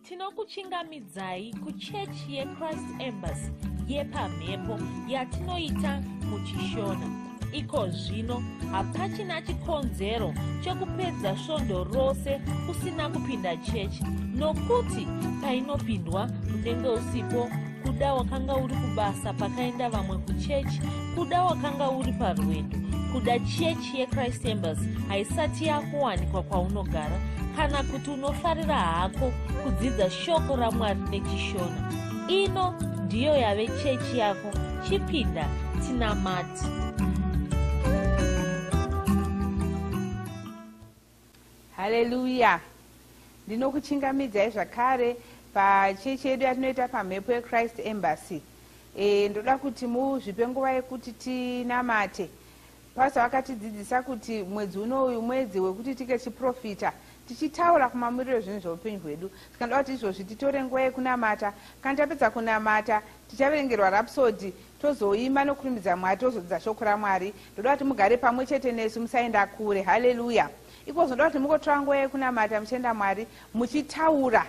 Tinokuchingamidzai kuchechi yeChrist Embassy yepamhepo yatinoita muchiShona. Iko zvino hapachina chikonzero chekupedza svondo rose usina kupinda chechi nokuti painopindwa unenge usipo, kuda wakanga uri kubasa pakaenda vamwe kuchechi, kuda wakanga uri parwendo, kuda chechi yeChrist Embassy haisati yakuwanikwa kwaunogara, kana kuti unofarira hako kudzidza shoko raMwari nechiShona. Ino ndiyo yave chechi yako, chipinda tinamate. Haleluya! Ndinokuchingamidzai zvakare pachechi yedu yatinoita pamhepo yeChrist Embassy. Ndoda kuti muzvipe nguva yekuti tinamate. Pastor vakatidzidzisa kuti mwedzi uno uyu mwedzi wekuti tinge tichiprofita, tichitaura kumamiriro ezvinhu zveupenyu hwedu. Saka ndoda kuti izvozvi titore nguva yekunamata. Kana tapedza kunamata, tichaverengerwa Rhapsody, tozoimba nokurumbidza Mwari, tozodzidza shoko raMwari. Ndoda kuti mugare pamwe chete nesu, musaenda kure. Haleluya! Ikozvo ndoda kuti mungotora nguva yekunamata muchienda Mwari, muchitaura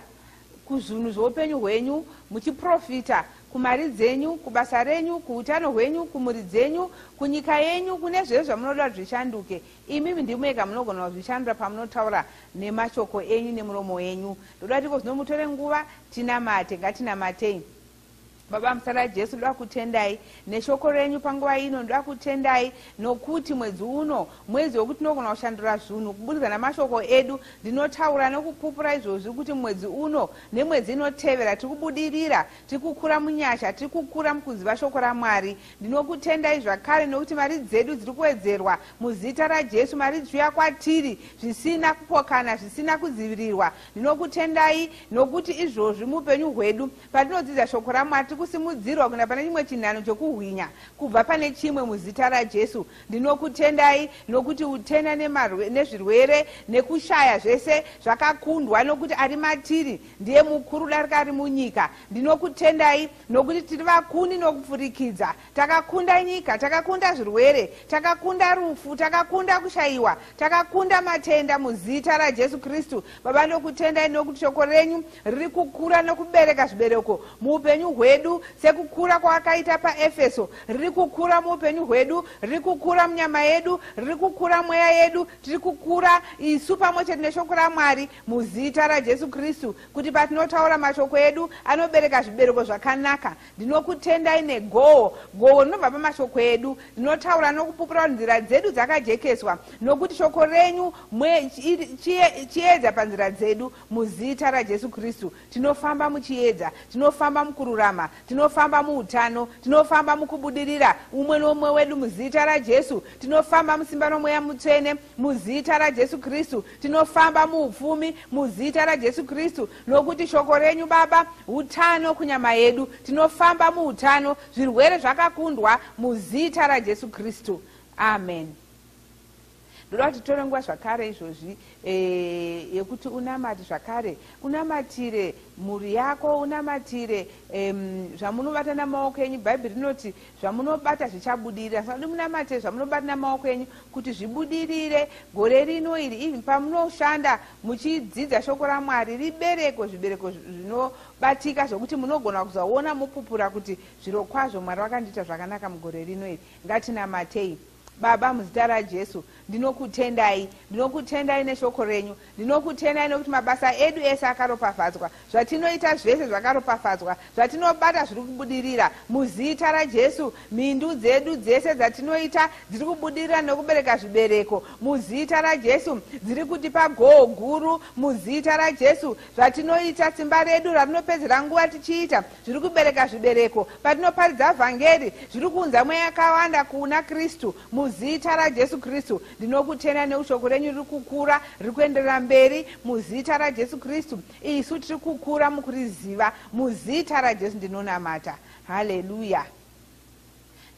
kuzvinhu zveupenyu hwenyu, muchiprofita kumari dzenyu, kubasa renyu, kuutano hwenyu, kumhuri dzenyu, kunyika yenyu, kune zvese zvamunoda kuti zvishanduke. Imimi ndimi mega munogona kuzvishandura pamunotaura nemashoko enyu nemuromo wenyu. Ndoda kuti ikozvino mutore nguva tinamate. Ngatinamatei. Baba, muzita raJesu, ndoda kutendai neshoko renyu panguva ino. Ndoda kutendai nokuti mwedzi uno mwedzi wekuti tinogona kushandura zvinhu kuburikidza namashoko edu. Ndinotaura nokupupura izvozvi kuti mwedzi uno nemwedzi inotevera tiri kubudirira, tiri kukura munyasha, tiri kukura mukuziva shoko raMwari. Ndinokutendai zvakare nokuti mari dzedu dziri kuwedzerwa muzita raJesu. Mari dzichiuya kwatiri zvisina kupokana, zvisina kudzivirirwa. Ndinokutendai nokuti izvozvi muupenyu hwedu Patinodzidza shoko raMwari, tiri kusimudzirwa kuenda pane chimwe chinhano chokuhwinya kubva pane chimwe muzita raJesu. Ndinokutendai nokuti utenda nezvirwere nekushaya zvese zvakakundwa nokuti ari matiri ndiye mukuru kudarika ari munyika. Ndinokutendai nokuti tiri vakundi nokupfurikidza. Takakunda nyika, takakunda zvirwere, takakunda rufu, takakunda kushaiwa, takakunda matenda muzita raJesu Kristu. Baba, ndokutendai nokuti shoko renyu riri kukura nokubereka zvibereko muupenyu hwedu sekukura kwakaita paEfeso. Riri kukura muupenyu hwedu, riri kukura munyama yedu, riri kukura mweya yedu, tiri kukura isu pamwe chete neshoko raMwari muzita raJesu Kristu, kuti patinotaura mashoko edu anobereka zvibereko zvakanaka. Ndinokutendai negoho, goho rinobva pamashoko edu. Ndinotaura nokupupura kuti nzira dzedu dzakajekeswa, nokuti shoko renyu mwe, chiye, chiedza panzira dzedu. Muzita raJesu Kristu, tinofamba muchiedza, tinofamba mukururama, tinofamba muutano, tinofamba mukubudirira, umwe noumwe wedu, muzita raJesu. Tinofamba musimba roMweya Mutsvene, muzita raJesu Kristu. Tinofamba muupfumi, muzita raJesu Kristu, nokuti shoko renyu, Baba, utano kunyama yedu. Tinofamba muutano, zvirwere zvakakundwa, muzita raJesu Kristu. Amen. Ndoda kuti titore nguva zvakare izvozvi yekuti unamate zvakare, unamatire mhuri yako, unamatire zvamunobata namaoko enyu. Bhaibheri rinoti zvamunobata zvichabudirira. Saka kuti munamatire zvamunobata namaoko enyu kuti zvibudirire gore rino iri, even pamunoshanda muchidzidza shoko raMwari, ribereko zvibereko zvinobatika zvokuti munogona kuzoona mupupura kuti zvirokwazvo Mwari vakandiita zvakanaka mugore rino iri. Ngatinamatei. Baba, muzita raJesu, ndinokutendai. Ndinokutendai neshoko renyu. Ndinokutendai nokuti mabasa edu ese akaropafadzwa. Zvatinoita zvese zvakaropafadzwa. Zvatinobata zviri kubudirira. Muzita raJesu, mhindu dzedu dzese dzatinoita dziri kubudirira nokubereka zvibereko. Muzita raJesu, dziri kutipa goho guru. Muzita raJesu, zvatinoita, simba redu ratinopedzera nguva tichiita, zviri kubereka zvibereko. Patinoparidza vhangeri, zviri kuunza mweya yakawanda kuna Kristu. Muzita raJesu Kristu, ndinokutenda nekuti shoko renyu riri kukura, riri kuenderera mberi. Muzita raJesu Kristu, isu tiri kukura mukuriziva. Muzita raJesu ndinonamata. Haleluya.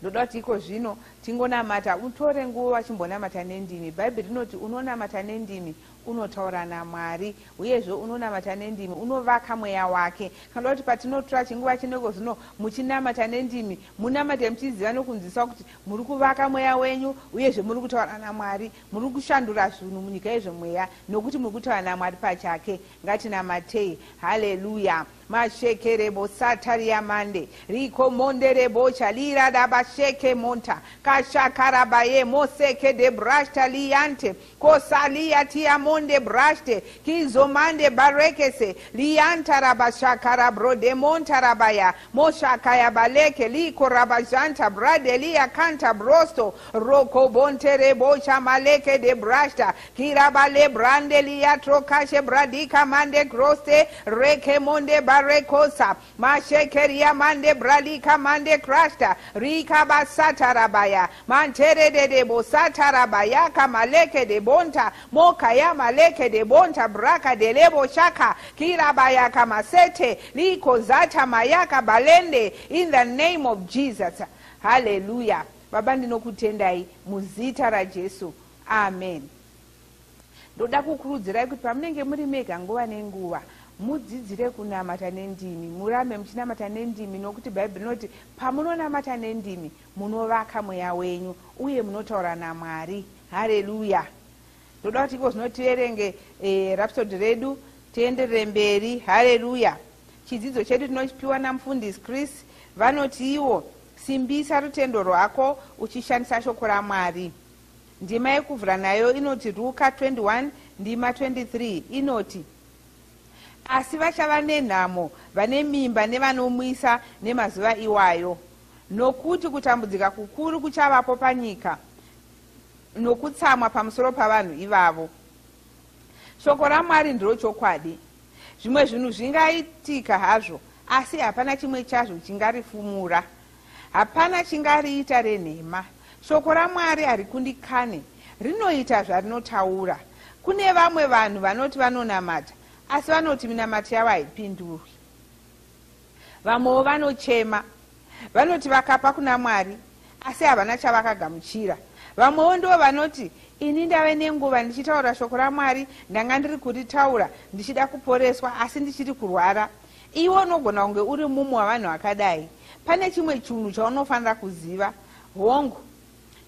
Ndoda kuti iko zvino tingonamata, utore nguva uchimbonamata nendimi. Bhaibheri rinoti unonamata nendimi Unotaura namwari, uyezve unonamata nendimi, unovaka mweya wake. Kana kuti patinotora chinguva chineko zvino muchinamata nendimi, munamate muchiziva nokunzwisisa kuti muri kuvaka mweya wenyu, uyezve muri kutaura namwari, muri kushandura zvinhu munyika yezvemweya, nokuti muri kutaura namwari pachake. Ngatinamatei. Haleluya. Mashekerebo satariamande rikomonderebo chaliradabasheke monta kashakarabaye moseke de brashta liante kosalia tiamonde brashte kizomande barekese liantarabashakarabrodemontarabaya moshakaya baleke likorabajanta bradelia kanta brosto rokobonterebocha maleke de brashta kirabale brande liatrokashe bradika mande groste rekemonde barekosa mashekeria mande bralika mande krashta rikabasatarabaya manterededebosatarabaya kamaleke de bonta mokaya maleke de bonta braka delebo shaka kirabaya kamasete likozata mayaka balende, in the name of Jesus. Haleluya. Baba, ndinokutendai muzita raJesu, amen. Ndoda kukurudzirai kuti pamunenge muri mega nguva nenguva, mudzidzire kunamata nendimi, murambe muchinamata nendimi, nokuti Bhaibheri rinoti pamunonamata nendimi munovaka mweya wenyu uye munotaura namwari. Haleluya. Ndoda kuti iko zvino tiverenge Rhapsody redu, tienderere mberi. Haleluya. Chidzidzo chedu tinochipiwa namufundisi Chris. Vanoti iwo, "Simbisa rutendo rwako uchishandisa shoko raMwari." Ndima yekuvhura nayo inoti Ruka 21 ndima 23, inoti, "Asi vachava nenhamo vane mimba nevanomwisa nemazuva iwayo, nokuti kutambudzika kukuru kuchavapo panyika nokutsamwa pamusoro pavanhu ivavo." Shoko raMwari ndiro chokwadi. Zvimwe zvinhu zvingaitika hazvo, asi hapana chimwe chazvo chingarifumura, hapana chingariita renhema. Shoko raMwari harikundikane, rinoita zvarinotaura. Kune vamwe vanhu vanoti vanonamata, asi vanoti minamato yavo haipindurwi. Vamwewo vanochema, vanoti vakapa kuna Mwari, asi havana chavakagamuchira. Vamwewo ndo vanoti, "Ini ndave nenguva ndichitaura shoko raMwari, ndanga ndiri kuritaura ndichida kuporeswa, asi ndichiri kurwara." Iwe unogona kunge uri mumwe wavanhu vakadai. Pane chimwe chinhu chaunofanira kuziva. Hongu,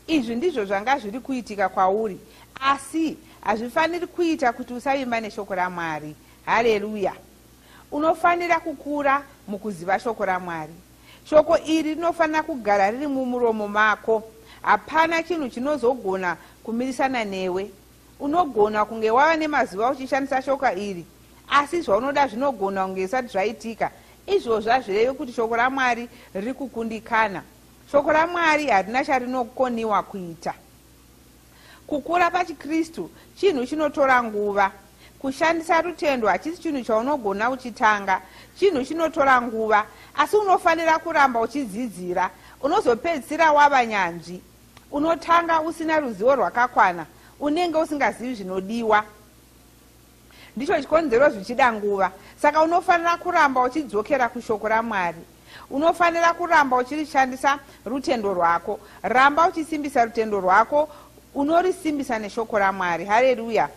izvi ndizvo zvanga zviri kuitika kwauri, asi hazvifaniri kuita kuti usavimba neshoko raMwari. Haleluya. Unofanira kukura mukuziva shoko raMwari. Shoko iri rinofanira kugara riri mumuromo mako. Hapana chinhu chinozogona kumirisana newe. Unogona kunge wava nemazuva uchishandisa shoko iri, asi zvaunoda zvinogona kunge zvisati zvaitika. Izvozvo hazvirevi kuti shoko raMwari riri kukundikana. Shoko raMwari harina charinokoniwa kuita. Kukura pachikristu chinhu chinotora nguva. Kushandisa rutendo hachisi chinhu chaunogona uchitanga, chinhu chinotora nguva, asi unofanira kuramba uchidzidzira. Unozopedzisira wava nyanzvi. Unotanga usina ruzivo rwakakwana, unenge usingazivi zvinodiwa. Ndicho chikonzero zvichida nguva. Saka unofanira kuramba uchidzokera kushoko raMwari, unofanira kuramba uchirishandisa rutendo rwako. Ramba uchisimbisa rutendo rwako, unorisimbisa neshoko raMwari. Hareruya.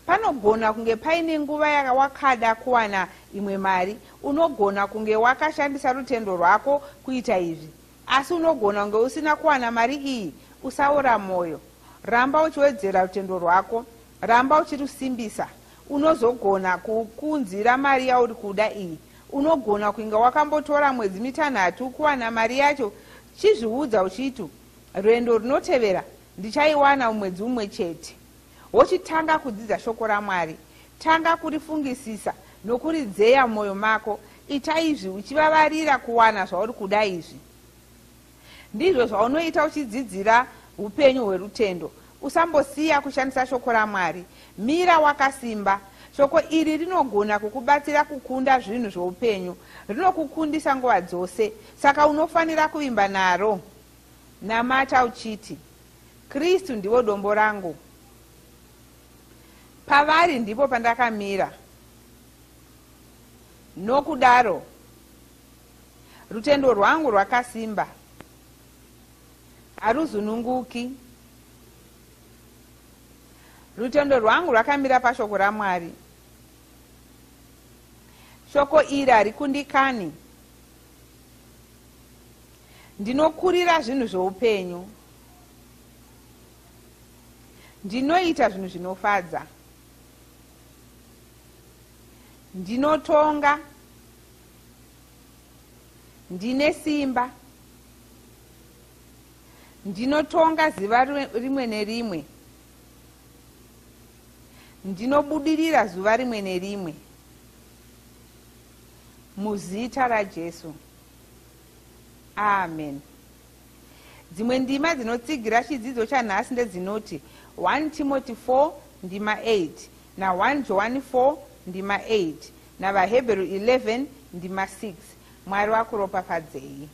Panogona kunge paine nguva yakawakada kuwana imwe mari. Unogona kunge wakashandisa rutendo rwako kuita izvi, asi unogona kunge usina kuwana mari iyi. Usaora mwoyo, ramba uchiwedzera rutendo rwako, ramba uchirusimbisa. Unozogona kukunzira mari yauri kuda iyi. Unogona kunge wakambotora mwedzi 6 kuwana mari yacho. Chizviudza uchiti, "Rwendo runotevera ndichaiwana mumwedzi umwe chete." Wochitanga kudzidza shoko raMwari. Tanga kurifungisisa nokuridzeya mumwoyo mako. Ita izvi uchivavarira kuwana zvauri kuda. Izvi ndizvo zvaunoita uchidzidzira upenyu hwerutendo. Usambosiya kushandisa shoko raMwari. Mira wakasimba. Shoko iri rinogona kukubatsira kukunda zvinhu zvoupenyu. Rinokukundisa nguva dzose, saka unofanira kuvimba naro. Namata uchiti, "Kristu ndivo dombo rangu, pavari ndipo pandakamira. Nokudaro rutendo rwangu rwakasimba, haruzununguki. Rutendo rwangu rwakamira pashoko raMwari. Shoko iri harikundikani. Ndinokurira zvinhu zvoupenyu. Ndinoita zvinhu zvinofadza. Ndinotonga. Ndine simba. Ndinotonga zuva rimwe nerimwe. Ndinobudirira zuva rimwe nerimwe. Muzita raJesu. Amen. Dzimwe ndima dzinotsigira chidzidzo chanhasi ndedzinoti 1 Timothy 4 ndima 8 na1 Johani 4 ndima 8 naVahebheru 11 ndima 6. Mwari vakuropafadzei.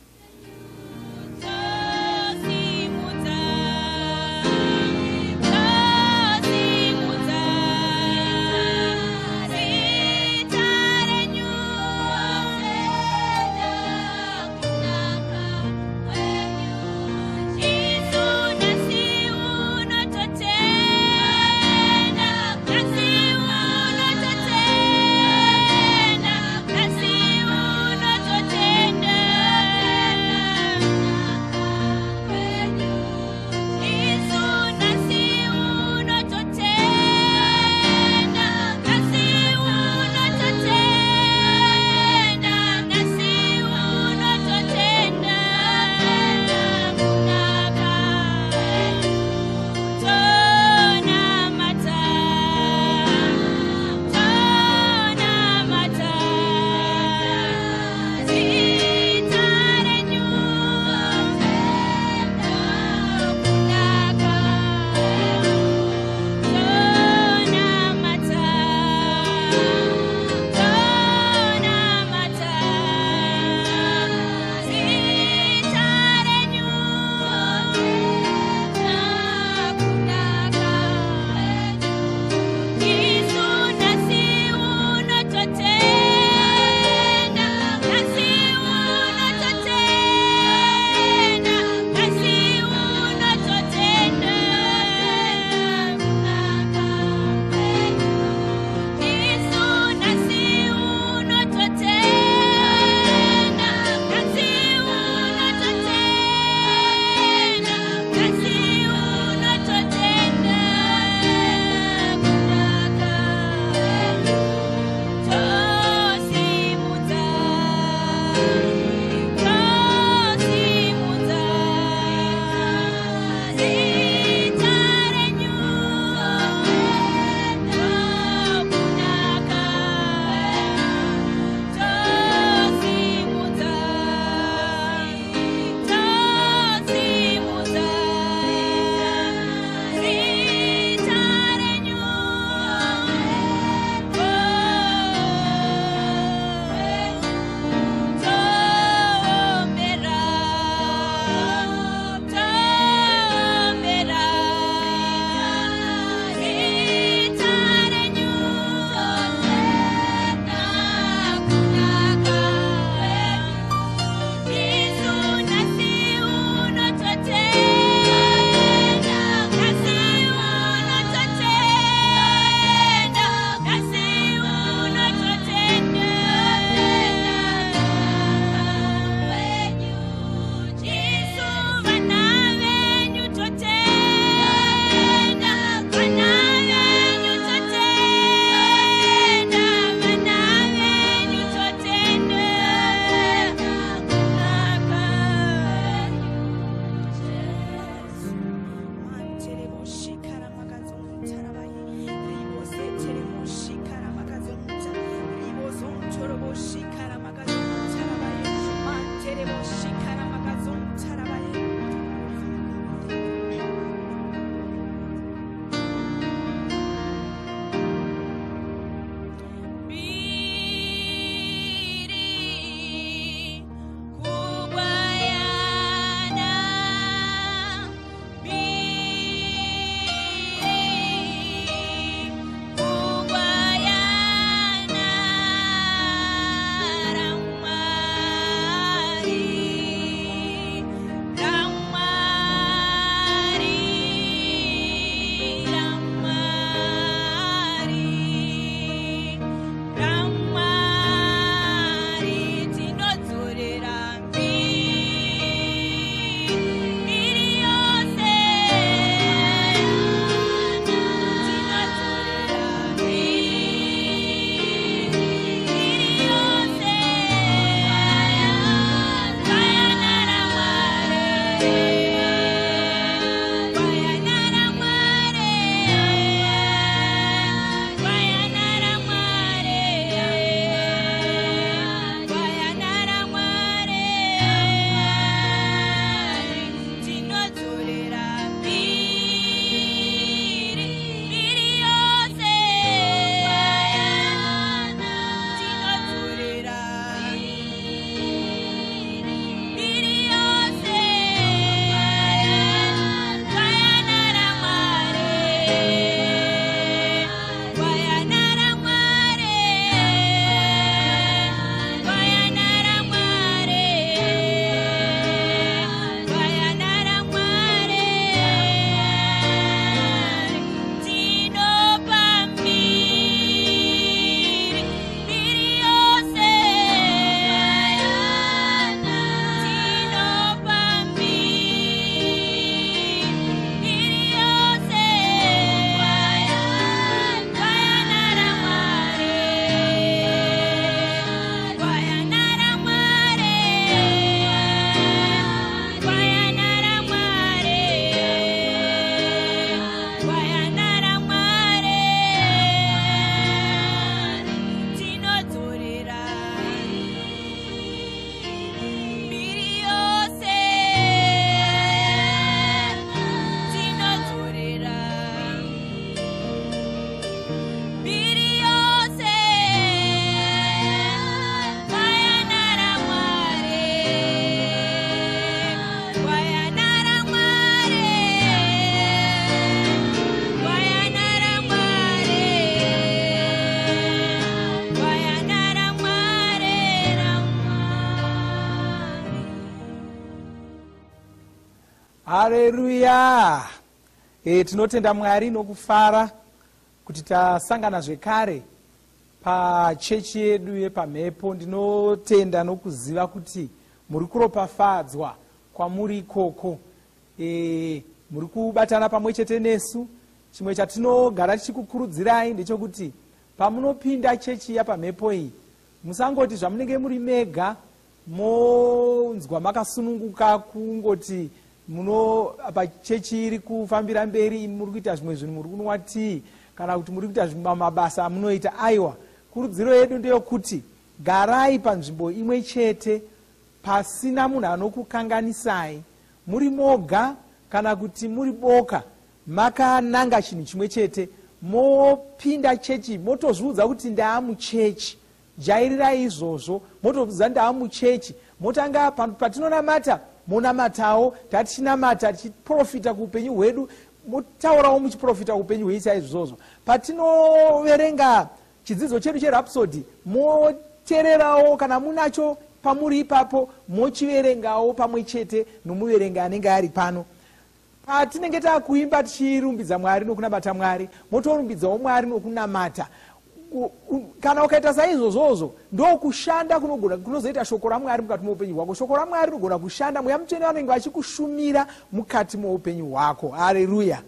Kubayana. Hareruya! Tinotenda Mwari nokufara kuti tasangana zvekare pachechi yedu yepamhepo. Ndinotenda nokuziva kuti muri kuropafadzwa kwamuri ikoko. Muri kubatana pamwe chete nesu. Chimwe chatinogara tichikukurudzirai ndechekuti pamunopinda chechi yapamhepo iyi, musangoti zvamunenge muri mega monzwa makasununguka kungoti muno pachechi iri kufambira mberi, muri kuita zvimwe zvinhu, muri kunwa tii kana kuti muri kuita mabasa amunoita. Aiwa, kurudziro yedu ndeyokuti garai panzvimbo imwe chete pasina munhu anokukanganisai, muri moga kana kuti muri boka, makananga chinhu chimwe chete. Mopinda chechi motozviudza kuti ndaamuchechi. Jairirai izvozvo, motozviudza ndaamuchechi. Motanga patinonamata, monamatawo. Tatichinamata tichiprofita kuupenyu hwedu, motaurawo muchiprofita kuupenyu hwenyu saizvozvo. Patinoverenga chidzidzo chedu cheRhapsody, moteererawo kana munacho pamuri ipapo, mochiverengawo pamwe chete nomuverengi anenge ari pano. Patinenge taakuimba tichirumbidza Mwari nokunamata Mwari, motorumbidzawo Mwari nokunamata. Kana ukaita saizvozvozvo, ndokushanda kunozoita shoko raMwari mukati meupenyu hwako. Shoko raMwari rinogona kushanda, Mweya Mutsvene vanenge vachikushumira mukati meupenyu hwako. Hareruya!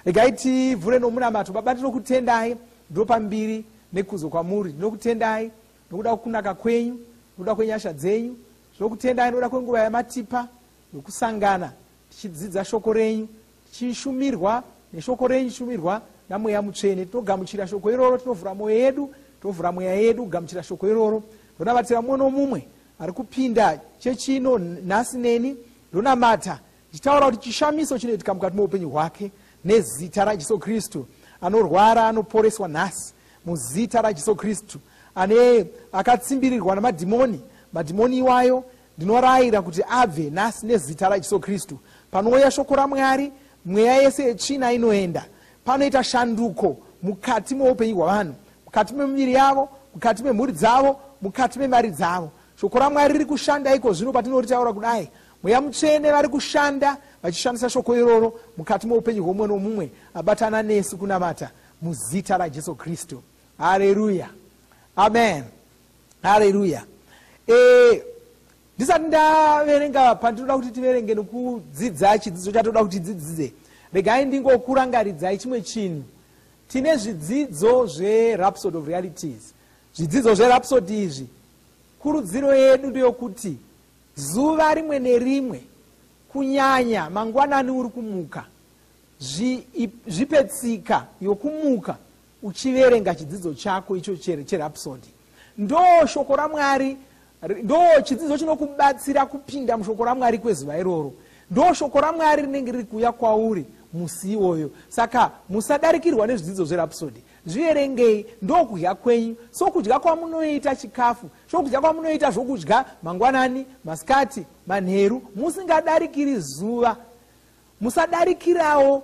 Regai tivhure nomunamato. Baba, ndinokutendai, ndopa mbiri nekuzo kwamuri. Ndinokutendai nokuda kwokunaka kwenyu, nokuda kwenyasha dzenyu. Ndinokutendai nokuda kwenguva yamatipa yokusangana tichidzidza shoko renyu, tichishumirwa neshoko renyu, tichishumirwa naMweya Mutsvene. Tinogamuchira shoko iroro, tinovhura mwoyo yedu, tinovhura mweya yedu kugamuchira shoko iroro. Ndonamatira mumwe nomumwe ari kupinda chechino nhasi neni. Ndonamata ndichitaura kuti chishamiso chinoitika mukati meupenyu hwake nezita raJesu Kristu. Anorwara anoporeswa nhasi muzita raJesu Kristu. Ane akatsimbirirwa namadhimoni, madhimoni iwayo ndinorayira kuti abve nhasi nezita raJesu Kristu. Panouya shoko raMwari, mweya yese yetsvina inoenda. Panoita shanduko mukati meupenyu hwavanhu, mukati memiviri yavo, mukati memhuri dzavo, mukati memari dzavo. Shoko raMwari riri kushanda iko zvino patinoritaura kudai. Mweya Mutsvene vari kushanda vachishandisa shoko iroro mukati meupenyu hwomumwe nomumwe abatana nesu kunamata muzita raJesu Kristu. Hareruya, amen, hareruya. Ndisati ndaverenga pandinoda kuti tiverenge nokudzidza chidzidzo chatoda kuti tidzidzidze, regai ndingokurangaridzai chimwe chinhu. Tine zvidzidzo zveRhapsody of Realities. Zvidzidzo zveRhapsody izvi, kurudziro yedu ndeyokuti zuva rimwe nerimwe, kunyanya mangwanani uri kumuka, zvipe tsika yokumuka uchiverenga chidzidzo chako icho cheRhapsody. Ndo shoko raMwari, ndo chidzidzo chinokubatsira kupinda mushoko raMwari kwezuva iroro. Ndo shoko raMwari rinenge riri kuuya kwauri musi iwoyo. Saka musadarikirwa nezvidzidzo zveRhapsody. Zviverengei, ndokudya kwenyu. Sokudya kwamunoita chikafu, sokudya kwamunoita zvokudya mangwanani, masikati, manheru, musingadarikiri zuva, musadarikirawo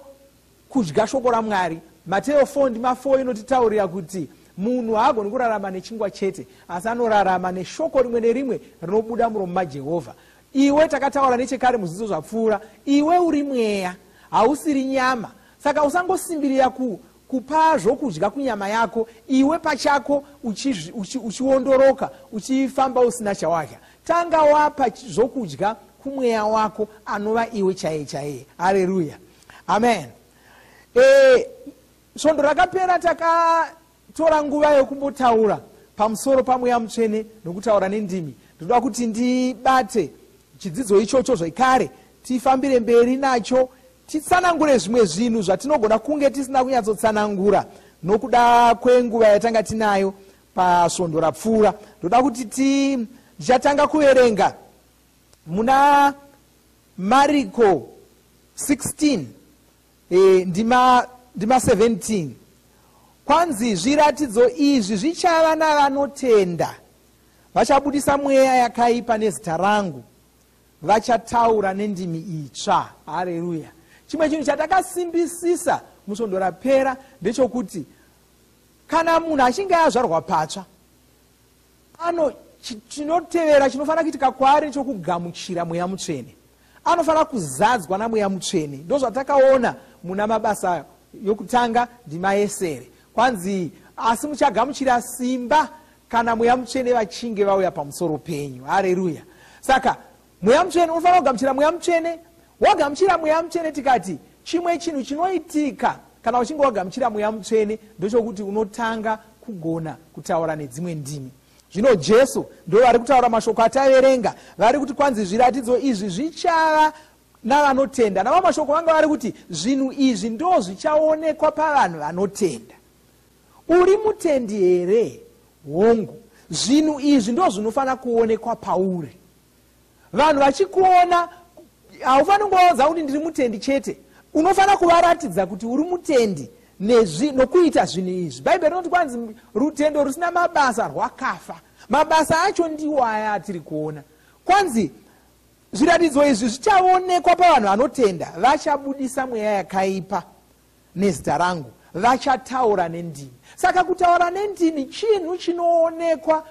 kudya shoko raMwari. Mateo 4 ndima 4 inotitaurira kuti munhu haagoni kurarama nechingwa chete, asi anorarama neshoko rimwe nerimwe rinobuda muromo maJehovha. Iwe, takataura nechekare muzvidzidzo zvapfuura, iwe uri mweya, hausiri nyama. Saka usangosimbirira kupa zvokudya kunyama yako, iwe pachako uchiondoroka, uchifamba usina chawadya. Tanga wapa zvokudya kumweya wako anova iwe chaiye chaiye. Hareruya, amen. Svondo rakapera takatora nguva yokumbotaura pamusoro paMweya Mutsvene nokutaura nendimi. Ndoda kuti ndibate chidzidzo ichocho zvekare, tifambire mberi nacho, titsanangure zvimwe zvinhu zvatinogona kunge tisina kunyatsotsanangura nokuda kwenguva yatanga tinayo pasvondo rapfuura. Ndoda kuti ndichatanga kuverenga muna Mariko 16, ndima 17. Kwanzi, "Zviratidzo izvi zvichava navanotenda: vachabudisa mweya yakaipa nezita rangu, vachataura nendimi itsva." Hareruya! Chimwe chinhu chatakasimbisisa musvondo rapera ndechokuti kana munhu achinge azvarwa patsva, ano chinotevera chinofanira kuitika kwaari ndechokugamuchira Mweya Mutsvene. Anofanira kuzadzwa naMweya Mutsvene. Ndozvatakaona muna Mabasa yokutanga ndima yesere. Kwanzi, asi muchagamuchira simba kana Mweya Mutsvene vachinge vauya pamusoro penyu. Hareruya. Saka Mweya Mutsvene, unofanira kugamuchira Mweya Mutsvene. Wagamuchira Mweya Mutsvene, tikati chimwe chinhu chinoitika kana uchinge wagamuchira Mweya Mutsvene ndechokuti unotanga kugona kutaura nedzimwe ndimi. Zvino Jesu ndo vari kutaura mashoko ataverenga. Vari kuti kwanzi zviratidzo izvi zvichava navanotenda. Nava mashoko vanga vari kuti zvinhu izvi ndo zvichaonekwa pavanhu vanotenda. Uri mutendi here? Hongu. Zvinhu izvi ndo zvinofanira kuonekwa pauri. Vanhu vachikuona, haufaniri kungovaudza kuti ndiri mutendi chete. Unofanira kuvaratidza kuti uri mutendi nokuita zvinhu izvi. Bhaibheri rinoti kwanzi rutendo rusina mabasa rwakafa. Mabasa acho ndiwo aya atiri kuona. Kwanzi zviratidzo izvi zvichaonekwa pavanhu vanotenda: vachabudisa mweya yakaipa nezita rangu, vachataura nendimi. Saka kutaura nendimi chinhu chinoonekwa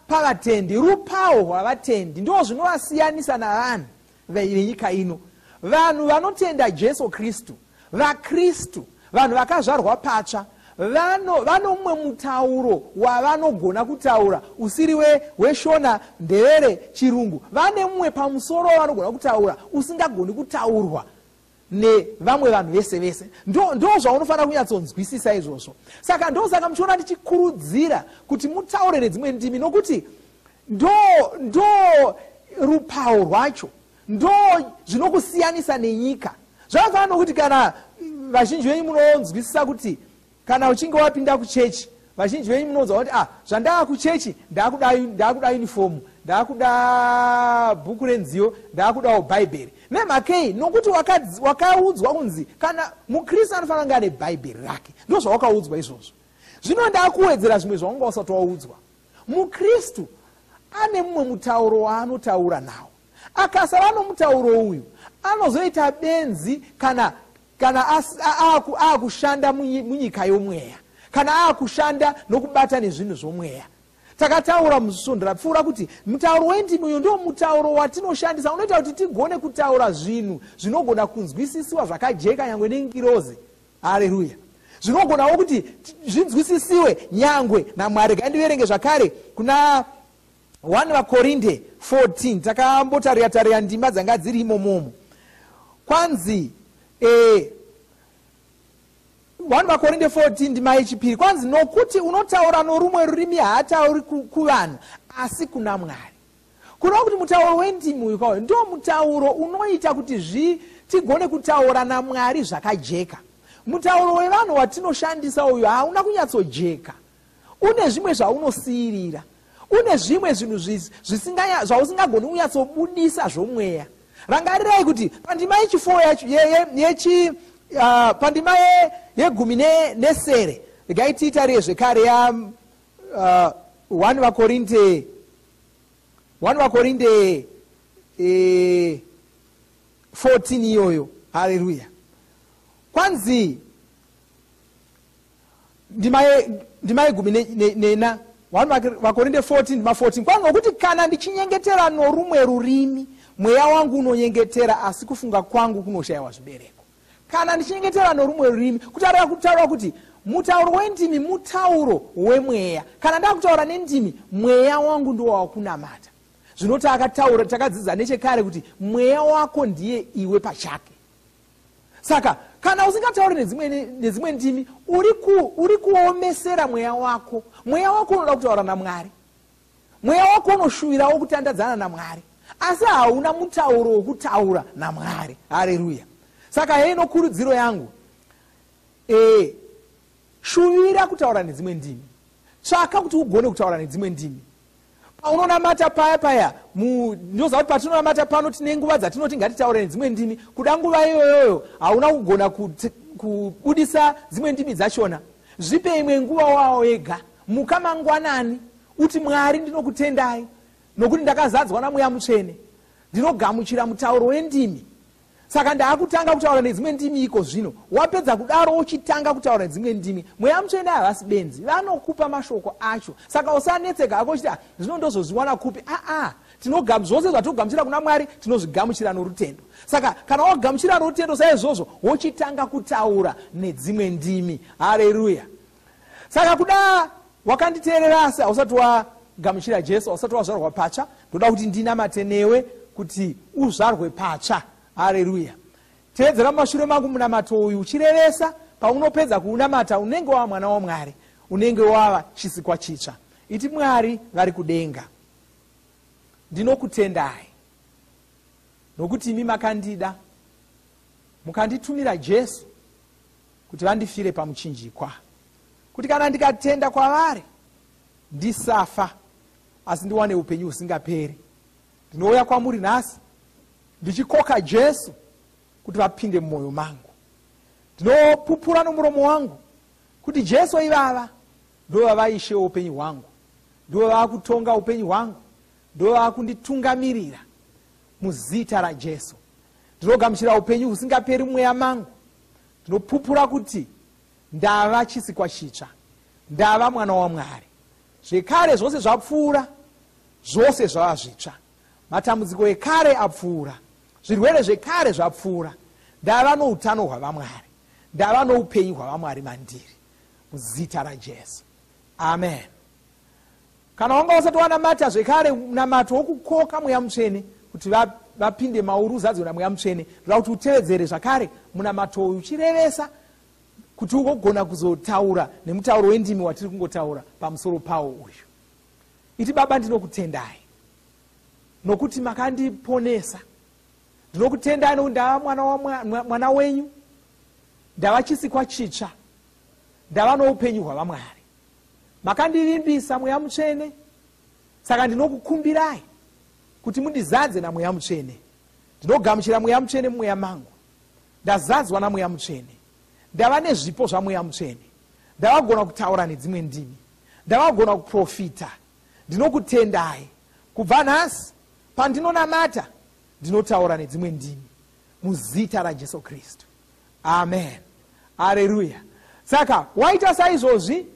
pavatendi, rupawo rwavatendi. Ndo zvinovasiyanisa navanhu venyika ino. Vanhu vanotenda Jesu Kristu, vaKristu, vanhu vakazvarwa patsva, vano mumwe mutauro wavanogona kutaura usiri weShona, Ndevere, Chirungu. Vane mumwe pamusoro wavanogona kutaura usingagoni kutaurwa nevamwe vanhu vese vese. Ndo zvaunofanira kunyatsonzwisisa izvozvo. Saka ndosaka muchiona ndichikurudzira kuti mutaure nedzimwe ndimi, nokuti ndo rupawo rwacho, ndo zvinokusiyanisa nenyika. Zvakafanana nokuti kana vazhinji venyu munonzwisisa kuti kana uchinge wapinda kuchechi, vazhinji venyu munonzwa kuti zvandaa kuchechi, ndaakuda unifomu, ndaakuda bhuku renziyo, ndaakudawo Bhaibheri. Nemhakei? Nokuti wakaudzwa kunzi kana muKristu anofanira kunge ane Bhaibheri rake. Ndo zvawakaudzwa izvozvo. Zvino ndaakuwedzera zvimwe zvaunga usati waudzwa. MuKristu ane mumwe mutauro waanotaura nawo. Akasava nomutauro uyu, anozoita benzi kana aakushanda munyika yomweya, kana aakushanda nokubata nezvinhu zvomweya. Takataura musvondo rapfuura kuti mutauro wendimi uyu ndo mutauro watinoshandisa unoita kuti tigone kutaura zvinhu zvinogona kunzwisisiwa zvakajeka nyangwe nengirozi. Hareruya. Zvinogonawo kuti zvinzwisisiwe nyangwe naMwari. Regai ndiverenge zvakare kuna 1 vaKorinde 14. Takambotarira tarira ndima dzanga dziri imomomo. Kwanzi 1 vaKorinde 14 ndima yechipiri, kwanzi, nokuti unotaura norumwe rurimi haatauri kuvanhu, asi kuna Mwari. Kureva kuti mutauro wendimi uyu kwayo ndo mutauro unoita kuti tigone kutaura naMwari zvakajeka. Mutauro wevanhu watinoshandisa uyu hauna kunyatsojeka, une zvimwe zvaunosiyirira, une zvimwe zvinhu zvausingagoni kunyatsobudisa zvomweya. Rangarirai kuti pandima yechi4, pandima yegumi nesere, regai tiitarire zvekare ya 1 vaKorinte, 1 vaKorinte 14 iyoyo. Haleluya. Kwanzi ndima yegumi nena, 1 vaKorinte 14 ndima 14, kwanzi, nokuti kana ndichinyengetera norumwe rurimi, mweya wangu unonyengetera, asi kufunga kwangu kunoshayiwa zvibereko. Kana ndichinyengetera norumwe rurimi, kutaura kuti mutauro wendimi mutauro wemweya. Kana ndakutaura nendimi, mweya wangu ndiwo wakunamata. Zvino takataura, takadzidza nechekare kuti mweya wako ndiye iwe pachake. Saka kana usingatauri nedzimwe ndimi, uri kuomesera mweya wako. Mweya wako unoda kutaura naMwari, mweya wako unoshuvirawo kutandadzana naMwari, asi hauna mutauro wokutaura naMwari. Hareruya. Saka heino kurudziro yangu: shuvira kutaura nedzimwe ndimi, tsvaka kuti ugone kutaura nedzimwe ndimi. Paunonamata paya paya, ndinoziva kuti patinonamata pano tine nguva dzatinoti ngatitaure nedzimwe ndimi. Kuda nguva iyoyoyo hauna kugona kubudisa dzimwe ndimi dzachona, zvipe imwe nguva wawo wega. Muka mangwanani uti, "Mwari, ndinokutendai nokuti ndakazadzwa naMweya Mutsvene. Ndinogamuchira mutauro wendimi." Saka ndaakutanga kutaura nedzimwe ndimi iko zvino. Wapedza kudaro uchitanga kutaura nedzimwe ndimi. Mweya Mutsvene havasi benzi, vanokupa mashoko acho. Saka usanetseka hako uchiti zvino ndozozviwana kupi. Aa, zvose zvatinogamuchira kuna Mwari tinozvigamuchira norutendo. Saka kana wagamuchira norutendo saizvozvo, wochitanga kutaura nedzimwe ndimi. Hareruya. Saka kuda wakanditeerera asi hausati wagamuchira Jesu, hausati wazvarwa patsva, ndoda kuti ndinamate newe kuti uzvarwe patsva. Hareruya. Teedzera mumashure mangu munamato uyu uchirevesa. Paunopedza kuunamata unenge wava mwana waMwari, unenge wava chisikwa chitsva. Iti: Mwari vari kudenga, ndinokutendai nokuti imi makandida, mukanditumira Jesu kuti vandifire pamuchinjikwa, kuti kana ndikatenda kwavari ndisafa asi ndiwane upenyu husingaperi. Ndinouya kwamuri nhasi ndichikoka Jesu kuti vapinde mumwoyo mangu. Ndinopupura nomuromo wangu kuti Jesu ivava ndovava Ishe weupenyu hwangu, ndovava kutonga upenyu hwangu, ndovava kunditungamirira. Muzita raJesu ndinogamuchira upenyu husingaperi mumweya mangu. Ndinopupura kuti ndava chisikwa chitsva, ndava mwana waMwari. Zvekare zvose zvapfuura, zvose zvava zvitsva. Matambudziko ekare apfuura, zvirwere zvekare zvapfuura. Ndava noutano hwavamwari, ndava noupenyu hwavamwari mandiri, muzita raJesu, amen. Kana wanga usati wanamata zvekare munamato wokukoka Mweya Mutsvene kuti vapinde mauri, uzadzwe naMweya Mutsvene, ndoda kuti utevedzere zvakare munamato uyu uchirevesa kuti ugogona kuzotaura nemutauro wendimi watiri kungotaura pamusoro pawo uyu. Iti: Baba, ndinokutendai nokuti makandiponesa. Ndinokutendai nokuti ndava mwana wenyu, ndava chisikwa chitsva, ndava noupenyu hwavamwari. Makandivimbisa Mweya Mutsvene, saka ndinokukumbirai kuti mundizadze naMweya Mutsvene. Ndinogamuchira Mweya Mutsvene mumweya mangu. Ndazadzwa naMweya Mutsvene, ndava nezvipo zvaMweya Mutsvene, ndavagona kutaura nedzimwe ndimi, ndavagona kuprofita. Ndinokutendai. Kubva nhasi pandinonamata ndinotaura nedzimwe ndimi, muzita raJesu Kristu, amen. Areruya. Saka waita saizvozvi,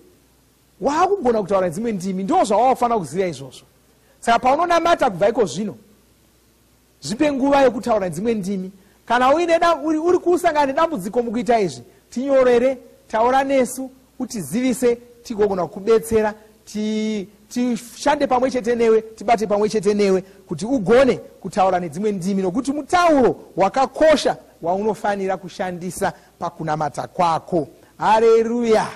waakugona kutaura nedzimwe ndimi. Ndo zvawavafanira kuziva izvozvo. Saka paunonamata kubva iko zvino, zvipe nguva yekutaura nedzimwe ndimi. Kana uine uri kusangana nedambudziko mukuita izvi, tinyorere, taura nesu, utizivise, tigogona kukubetsera, tishande pamwe chete newe, tibate pamwe chete newe kuti ugone kutaura nedzimwe ndimi, nokuti mutauro wakakosha waunofanira kushandisa pakunamata kwako. Hareruya.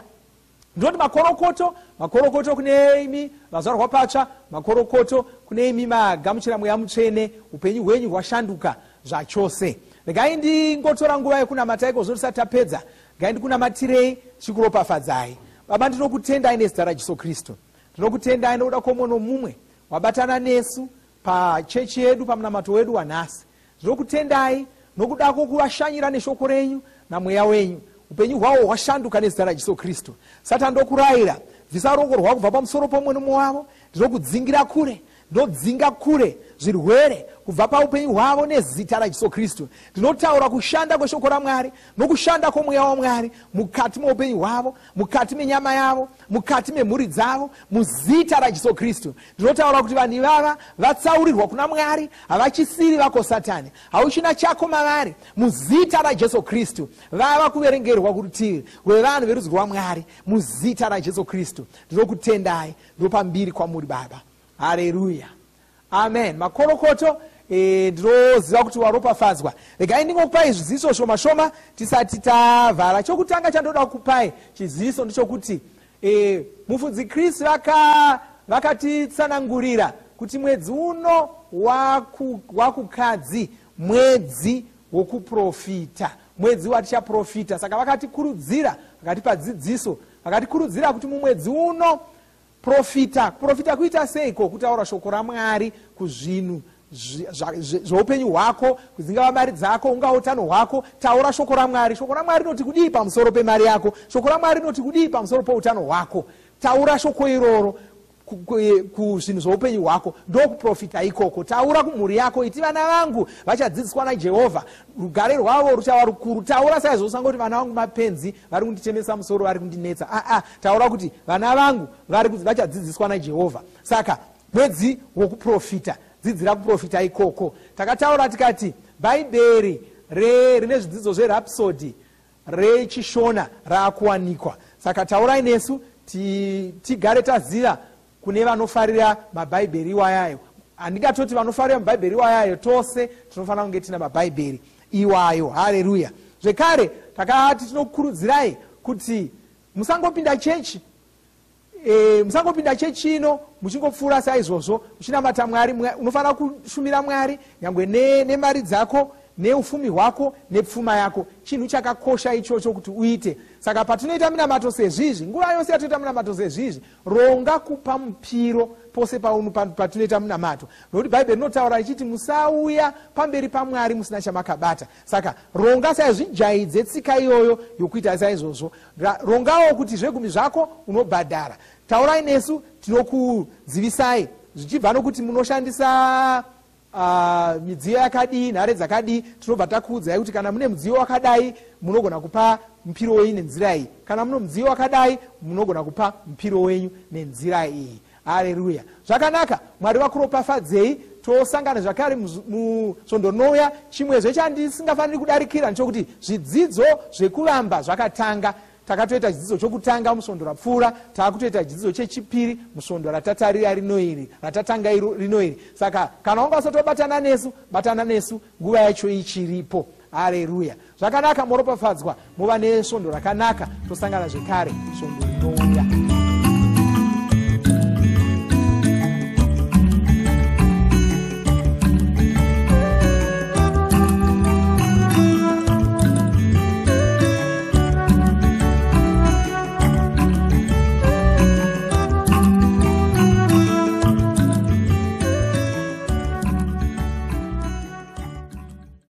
Ndinoti makorokoto, makorokoto kune imi vazvarwa patsva, makorokoto kune imi magamuchira Mweya Mutsvene. Upenyu hwenyu hwashanduka zvachose. Regai ndingotora nguva yekunamata ikozvo tisati tapedza. Regai ndikunamatirei, chikuropafadzai. Baba, ndinokutendai nezita raJesu Kristu. Ndinokutendai nokuda kwomumwe nomumwe wabatana nesu pachechi yedu pamunamato wedu wanhasi. Ndinokutendai nokuda kwokuvashanyira neshoko renyu namweya wenyu. Upenyu hwavo hwashanduka nezita raJesu Kristu. Satani, ndokurayira, bvisa ruoko rwako kubva pamusoro pomumwe nomumwe wavo. Ndinokudzingira kure, ndinodzinga kure zvirwere kubva paupenyu hwavo nezita raJesu Kristu. Ndinotaura kushanda kweshoko raMwari nokushanda kwomweya waMwari mukati meupenyu hwavo, mukati menyama yavo, mukati memhuri dzavo, muzita raJesu Kristu. Ndinotaura kuti vanhu ivava vatsaurirwa kuna Mwari, havachisiri vako Satani, hauchina chako mavari, muzita raJesu Kristu. Vava kuverengerwa kurutivi rwevanhu verudzi rwaMwari, muzita raJesu Kristu. Ndinokutendai, ndopambiri kwamuri Baba. Hareruya, amen. Makorokoto. Ndinoziva kuti waropafadzwa. Regai ndingokupai zviziviso shoma shoma tisati tavhara. Chokutanga chandoda kukupai chiziviso ndechokuti mufudzi Chris vakatitsanangurira kuti mwedzi uno wakukadzi mwedzi wokuprofita, mwedzi watichaprofita. Saka vakatikurudzira, vakatipa dzidziso, vakatikurudzira kuti mumwedzi uno profita. Kuprofita kuita seiko? Kutaura shoko raMwari kuzvinhu zveupenyu hwako, dzingava mari dzako, ungava utano hwako. Taura shoko raMwari. Shoko raMwari rinoti kudii pamusoro pemari yako? Shoko raMwari rinoti kudii pamusoro poutano hwako? Taura shoko iroro. Kuzvinhu zvoupenyu hwako, ndokuprofita ikoko. Taura kumhuri yako, iti vana vangu vachadzidziswa naJehovha, rugare rwavo ruchava rukuru. Taura saizvozvo, usangoti vana vangu mapenzi, vari kunditemesa musoro, vari kundinetsa. Aa, taura kuti vana vangu vachadzidziswa naJehovha. Saka mwedzi wokuprofita, dzidzira kuprofita ikoko. Takataura tikati Bhaibheri rine zvidzidzo zveRhapsody rechiShona raakuwanikwa. Saka taurai nesu, tigare taziva kune vanofarira mabhaibheri iwayayo. Handingatoti vanofarira mabhaibheri iwayayo, tose tinofanira kunge tina mabhaibheri iwayo. Hareruya! Zvekare takati tinokurudzirai kuti musangopinda chechi, musangopinda chechi ino muchingopfuura saizvozvo uchinamata Mwari. Unofanira kushumira Mwari nyange nemari dzako, neufumi hwako, nepfuma yako. Chinhu chakakosha ichocho kuti uite. Saka patinoita minamato sezvizvi, nguva yose yatinoita minamato sezvizvi, ronga kupa mupiro pose patinoita munamato, nokuti Bhaibheri rinotaura richiti musauya pamberi paMwari musina chamakabata. Saka ronga saizvijaidze tsika iyoyo yokuita saizvozvo. Rongawo kuti zvegumi zvako unobhadhara. Taurai nesu, tinokuzivisai zvichibva nokuti munoshandisa midziyo yakadii, nhare dzakadii. Tinobva takuudzai kuti kana mune mudziyo wakadai, munogona kupa mupiro wenyu nenzira iyi, kana mune mudziyo wakadai, munogona kupa mupiro wenyu nenzira iyi. Hareruya! Zvakanaka, Mwari vakuropafadzei. Tosangana zvakare musvondo rinouya. Chimwezve chandisingafaniri kudarikira ndechokuti zvidzidzo zvekuvamba zvakatanga. Takatoita chidzidzo chokutanga musvondo rapfuura, taakutoita chidzidzo chechipiri musvondo ratatarira rino iri, ratatanga rino iri. Saka kana wanga usati wabatana nesu, batana nesu, nguva yacho ichiripo. Hareruya! Zvakanaka, moropafadzwa, muva nesvondo rakanaka. Tosangana zvekare svondo.